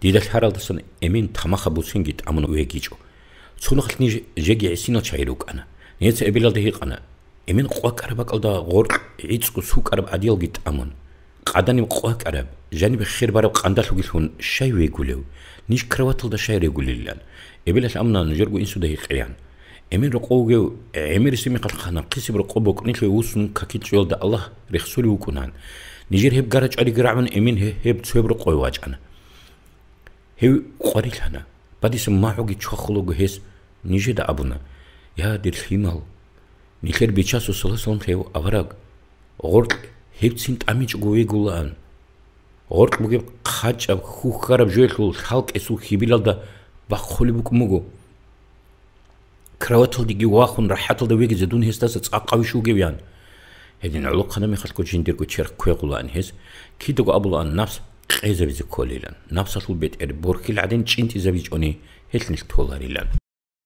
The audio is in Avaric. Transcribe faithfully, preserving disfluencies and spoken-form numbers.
Дида лъаралдасан эмен тамахаб буцинги тӀамун вегичӀо. Цунахалъ ниж жеги гӀисинал чагӀи рукӀана. Нижеца эбелалда гьикъана: «Эмен къвакӀараб бакӀалда гъоркь гӀицӀго сукӀараб гӀадиялги тӀамун. Къаданиб къвакӀараб, жаниб хер бараб къандалъугилъун щай вегулев? Ниж кроваталда щай регулилан?» Эбелалъ амуна нужерго инсуда гьикъеян. Эмен рокъов вугев гӀемерисеб мехалъ хъана, хъисеб рокъоб бокӀнилъе вуссун какил чӀвелда Аллагь рехсолев вукӀунан. Нижер гьеб гара-чӀвариги рагӀун, эмен гье-, гьеб цояб рокъове вачӀана. Гьев къварилъана. Бадиса магӀуги чвахулаго гьес нижеда абуна: «Я, дир лъимал, нилъер Бичасул саллаллагьу гӀалайгьи вассалам гьев авараг, гъоркь гьевцин тӀамичӀого вегулаан. Гъоркь бугеб хъачӀаб хьухьараб жоялъул лъалкӀесул хьибилалда бахъулеб букӀун буго. Кроваталдеги вахун, рахӀаталда вегизе дун гьесдаса цӀакъ гьавищ вугевян». Гьедин гӀолохъана мехалъго жиндирго черх квегъулаан гьес, кидаго абулаан напс къезабизе кколилан. Напсалъул бетӀер борхьил гӀадин чӀинтӀизабичӀони гьелъ нилъ толарилан.